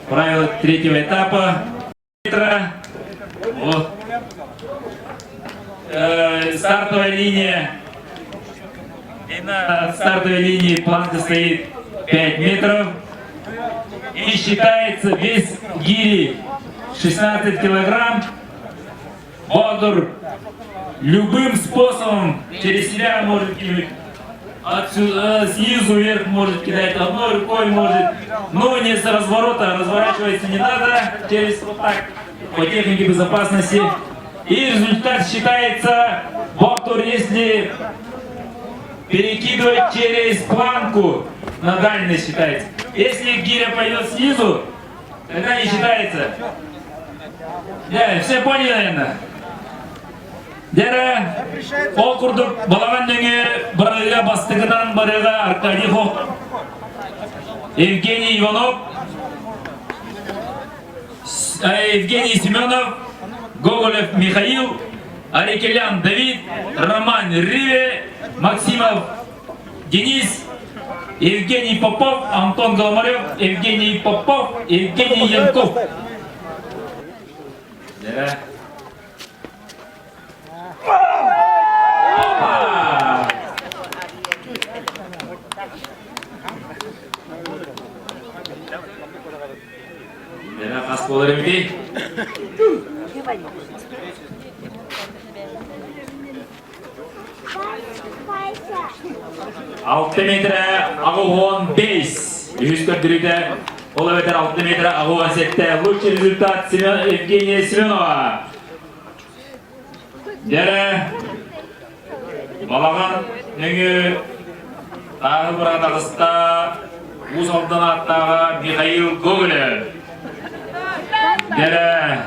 Правила третьего этапа. Вот. Стартовая линия. Длина от стартовой линии планка стоит 5 метров. И считается вес гири 16 килограмм. Бодур любым способом через себя может кинуть. Отсюда, снизу вверх может кидать, одной рукой может, но не с разворота, разворачиваться не надо, через вот так, по технике безопасности. И результат считается, Ботур, если перекидывать через планку, на дальность считается. Если гиря пойдет снизу, тогда не считается. Да, все поняли, наверное? Дьэ, ол курдук балаҕан нөҥүө барыга бастакынан барыга Аркадий Хох, Евгений Иванов, Евгений Семенов, Гоголев Михаил, Арикелян Давид, Роман Риве, Максимов Денис, Евгений Попов, Антон Голомарев, Евгений Попов, Евгений Янков. Дьэ. Опа! Дьэ, хас буолар эбитий? Алты метрэ 85. Үһүс көрдөрүүтэ ол эбэтэр алты метрэ 87. Лучший результат Семен, Евгения Семенова. Дьэрэ балаҕан нөҥүө тааһы быраҕан таҕыста Уус Алдан ааттааҕа Михаил Гоголев. Дьэрэ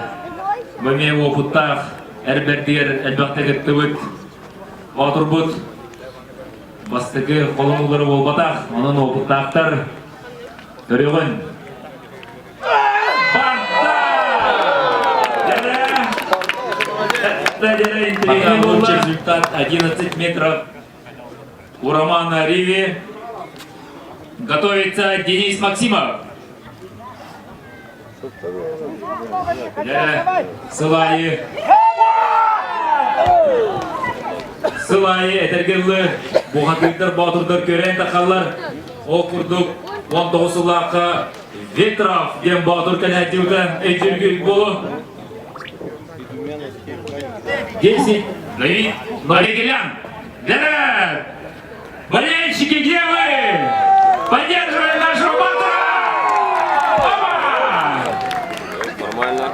бу эмиэ уопуттаах эр бэрдигэр элбэхтэ кыттыбыт боотурбут бастакы холонуулары буолбатах, онон уопуттаахтар көрүөҕүн. Лучший результат 11 метров у Романа Риви. Готовится Денис Максимов. Сылайы. Сылайы этэргиллы бухатыырдар боотурдар көрөн тахаллар. Ол курдук 19 сыллаахха Ветров диэн боотур кэлээччибитэ өйдүүргүт буолу. 10 Давид Маригелян. Да! Болельщики, где вы? Поддерживаем нашего батора! Опа! Нормально.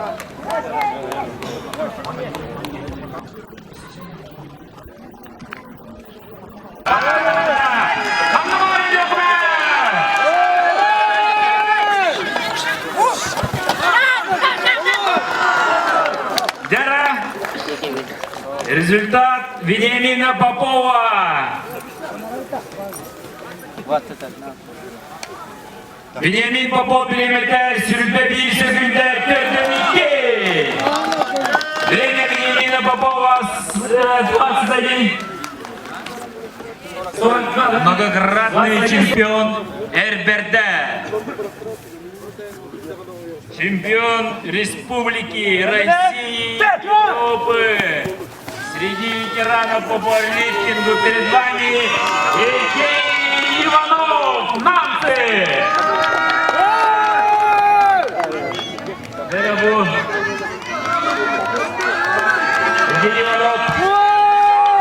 Дьэ, результат Вениамина Попова. Вениамин Попов бириэмэтэ 21 секунда 42. Время Вениамина Попова 21 42. Многократный чемпион РБРД. Чемпион Республики России Европы. Среди ветеранов по пауэрлифтингу перед вами Евгений Иванов, Намцы! Евгений Иванов,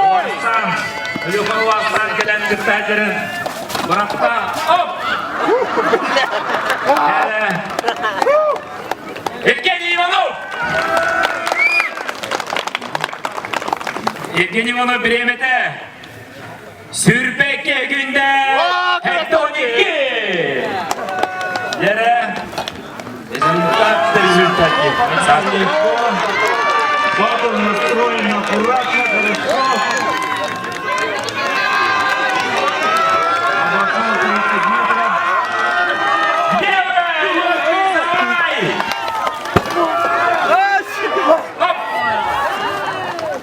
Уларсан, Илюхан Уларсан кэлэн кыттааччыларын бырахта. Оп! Евгений Иванов! Евгений Иванов бириэмэтэ Сүрбэкке күндэ Хектоникки! Дьэрэ результат результат. Легко. Вот он настроен аккуратно, хорошо. Обошел 30 метров. Где вы?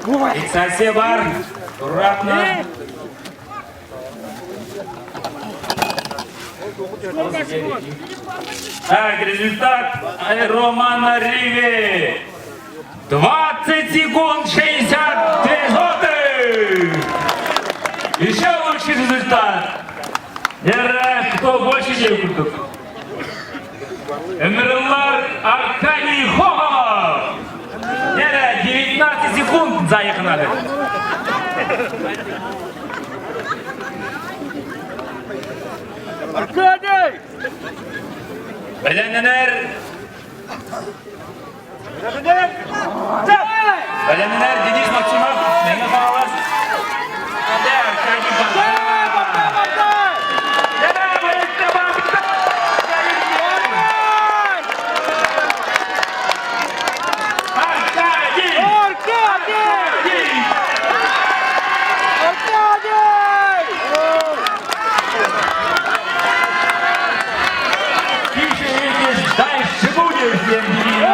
Давай! Фиксация бар. Аккуратно. Так, результат Романа Риви. 20 секунд 62 сотых. Еще лучший результат. Кто больше не курдук. Ыҥырыллар Аркадий Хохолов. Дьэ, 19 секунд заехали. Аркадий! Бэлэмнэнэр Бэлэмнэнэр Денис Максимов, Мэҥэ Хаҥалас. Аркадий Богдан. Аркадий! Аркадий! Аркадий! Тише едешь, дальше будешь, диэн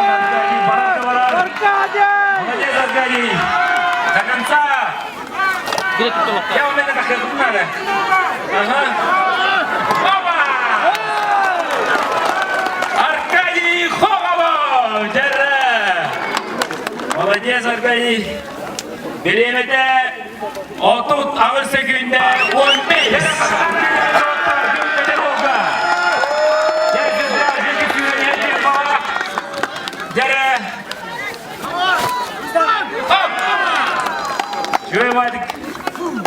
Аркадий Баратоварар. Аркадий! Молодец, Аркадий! До конца! Я у меня как надо. Ага. Опа! Аркадий Хохолов! Дьэ! Молодец, Аркадий! Бириэмэтэ 38 секунда 15. Дьэ! Оп!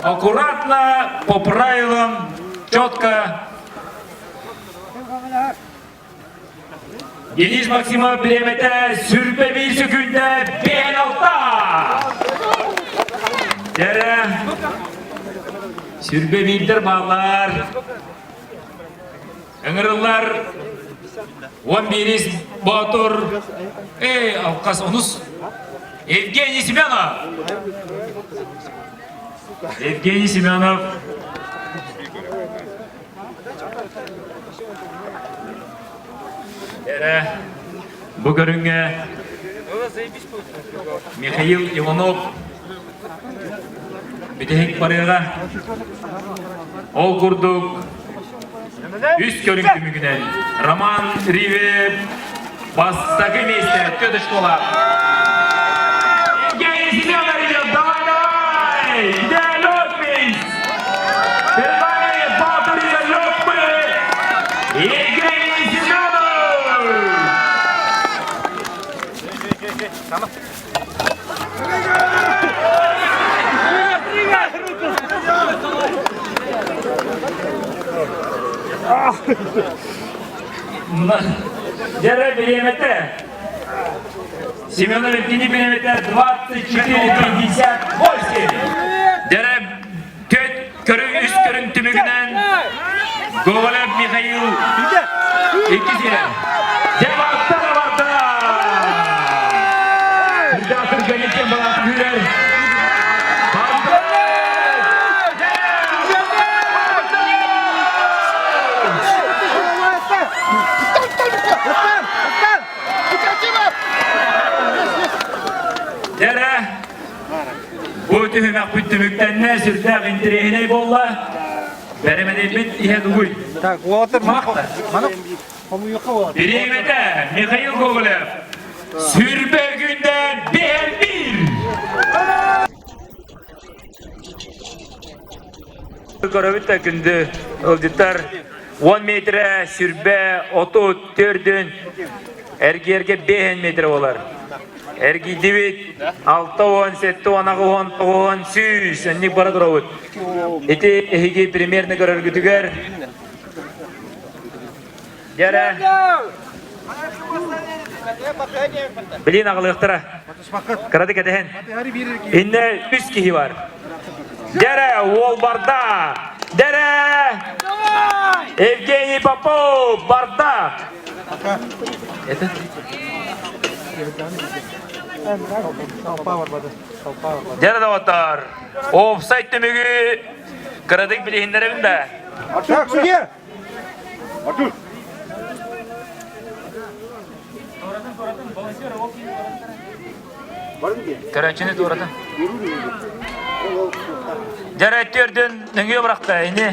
Аккуратно, по правилам, четко. Денис Максимов бириэмэтэ 21 секунда 56. Дьэ, 21-дэр бааллар. Ыҥырыллар 11 Боотур, эй, алкас онус Евгений Семенов. Евгений Семенов. Эрэ, бу көрүҥҥэ Михаил Иванов бүтэһик барыаҕа. Ол курдук үс көрүҥ түмүгүнэн Роман Риве бастакы миэстэ Петр школа. Евгений Семенов идет, давай, давай! Где лёгкий? Перед вами Батурина лёгкий Евгений Семенов! Дьэ бириэмэтэ. Семенов Евгений бириэмэтэ 24.58. Дьэ төт көрүҥ үс көрүҥ түмүгүнэн Гоголев Михаил иккис иһэр. Дьэ барда барда! Сүрдээх түргэнник кэм балааты күүрэр. Барда! Дьэ, бу түһүмэхпит түмүктэннэ, сүрдээх интэриэһинэй буолла. Бэрэмэдэйбит иһэ дугуй. Так, уолаттар маны хомуйуохха уолаттар. Бириэмэтэ Михаил Гоголев сүрбэ күндэ биһэр биир. Көрөбүт да күндү ыалдьыттар 10 метрэ сүрбэ 30 төрдүн эргиэргэ 5 метрэ болар. Эргийдибит 60, 70, 80, 100 энник бара турабыт. Ити эһиги примерно көрөргүтүгэр Дьэрэ Билин аҕалыахтара. Кыратык кэтэһэн. Иннэ үс киһи бар. Дьэрэ уол барда. Дьэрэ Евгений Попов барда. Это? Дьэрэ доҕоттор, офсайт түмүгү кыратык билиһиннэрэбин да. Так, судья! Артур! Көрөөччүнү туоратын. Дьэрэ төрдүн нөҥүө бырахта ини.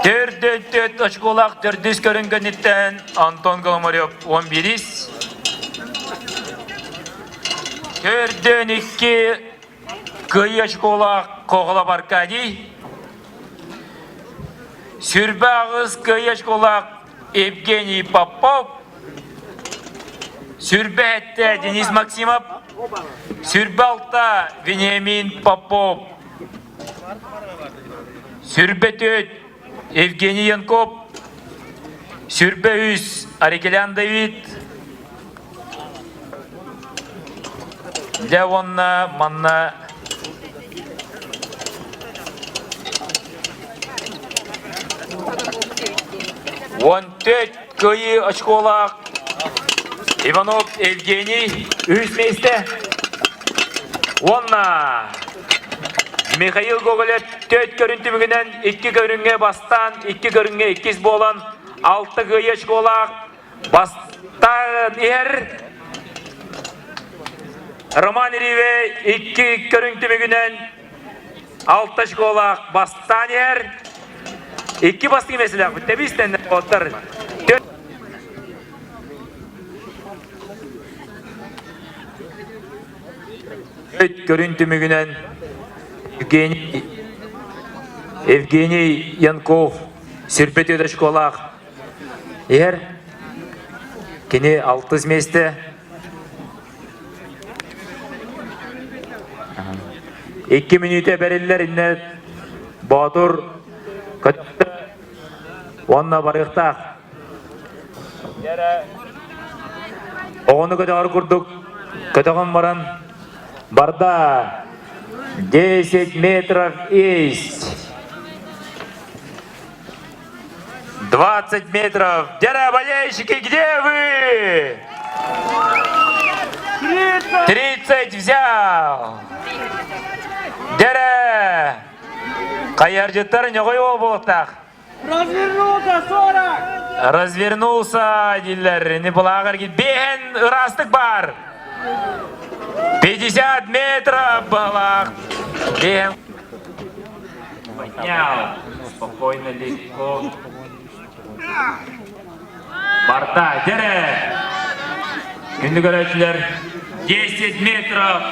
Төрдөн төрт очколаах төрдүс көрүҥ кэнниттэн Антон Голомарев 11-ис. Төрдөн икки кыайыы очколаах Кохолов Аркадий. Сүрбэ аҕыс кыайыы очколаах Евгений Попов. Сүрбэ сэттэ Денис Максимов. Сүрбэ алта Вениамин Попов. Сүрбэ төрт Евгений Янков. Сүрбэ үс Арикелян Давид. Дьэ уонна манна 14 кыайыы очколаах Иванов Евгений үһүс миэстэ. Уонна Михаил Гоголев төрт көрүн түмүгүнэн икки көрүҥҥэ бастаан, икки көрүҥҥэ иккис буолан алта кыайыы очколаах бастаан иһэр Роман Риве икки көрүҥ түмүгүнэн алта очколаах бастаан иһэр. Икки бастыҥ миэстэлээхпит. Тэбис тэннэр оттар. Көрүн түмүгүнэн Евгений Евгений Янков сирбит очколаах иһэр. Кини алтыс миэстэ. Икки мүнүүтэ бэриллэр иннэ Боотур көттө уонна барыахтаах. Оҕону көтөҕөр курдук көтөҕөн баран барда. 10 метров есть. 20 метров. Дядя, болельщики, где вы? 30 взял. Дядя, хайыһардьыттар ньоҕой буолуохтаах. Развернулся 40! Развернулся дииллэр. Не былааҕар бэһэн ыраастык бар. 50 метров былаах. Бэһэн. Поднял. Спокойно, легко. Барда, дере. Күндү көрөөччүлэр, 10 метров.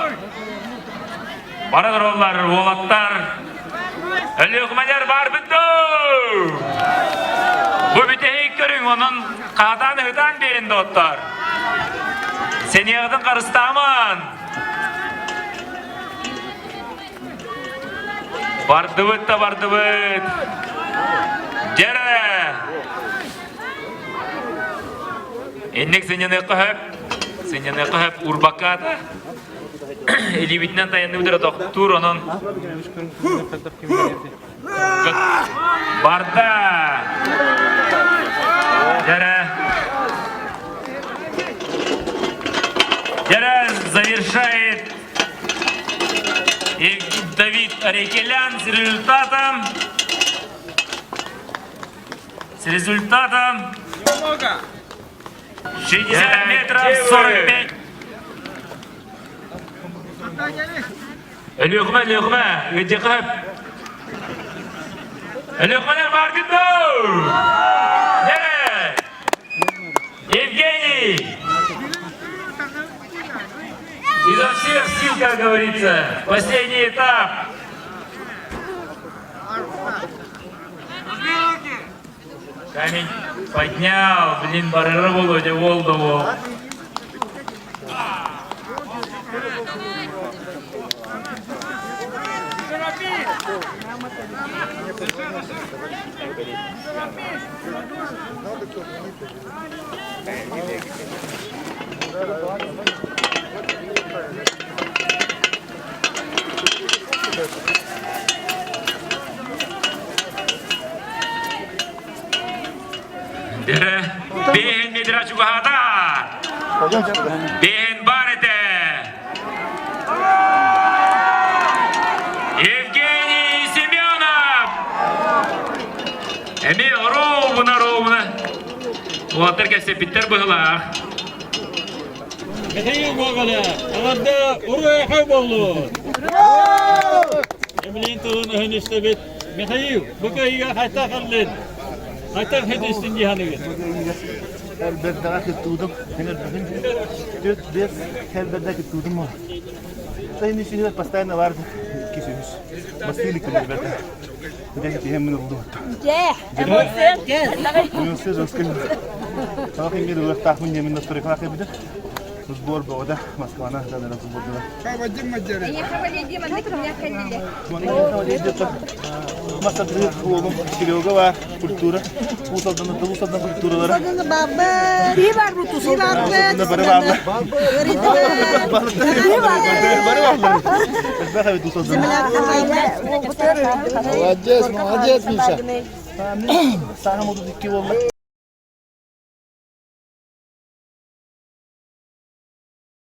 Бара тураллар, уолаттар. Өлүөхүмэлэр баарбыт дуу? Бу бүтэһик көрүҥ, онон хаатаан ыһытаан биэрин доҕоттор. Сэниэҕитин харыстааман. Бардыбыт да бардыбыт. Дьэрэ! Инник сынньаныахха сөп. Сынньаныахха сөп урбаккаата. Илиибитинэн таянныбыт эрэ тохтуур, онон барда. Дьэрэ. Дьэрэ завершает И Давид Арекелян с результатом с результатом 60 метров 45. Өлүөхүмэ, Өлүөхүмэ, ыдьыхып. Өлүөхүмэлэр бааргыт дуу? Евгений! Изо всех сил, как говорится. Последний этап. Камень поднял, блин, барыра Володя, Волдову. Бэйэн метра чугаһаата. Бэйэн бар этэ. Евгений Семенов! Эмиэ ровно ровно. Уолаттар кэпсэппиттэр быһылаах. Михаил Гоголев, эҕэрдэ уруй-айхал буоллун! Эмилин тылын өһүн истэбит. Михаил, бу кыайыыга хайдах кэллин? Хайдах хитистин дии саныгын? Элбэрдэҕэ кыттуудум. Түөрт биэс элбэрдэ кыттуудум. Сайын үсүһүгэр постоянно баар иккис үһүс. Бастыыр икки элбэрдэ. Дьэ тиһэн мин ыллым. Дьэ, эмоция. Эмоция жесткая. Саҥа кэмҥэ ылыахтаахпын диэмин настройкалаах кэлбитим. Сбор бөҕөтө Москваны дадара сбордула. Эйиэхэ Валерий манна кимнээх кэллилэр? Масадыры уолум Серега бар, культура. Уус Алдан Уус Алдан культуралара. Бары бааллар. Бары бааллар. Элбэх эбит Уус Алдан. Молодец, молодец, Миша. Сааһым 32 буолла.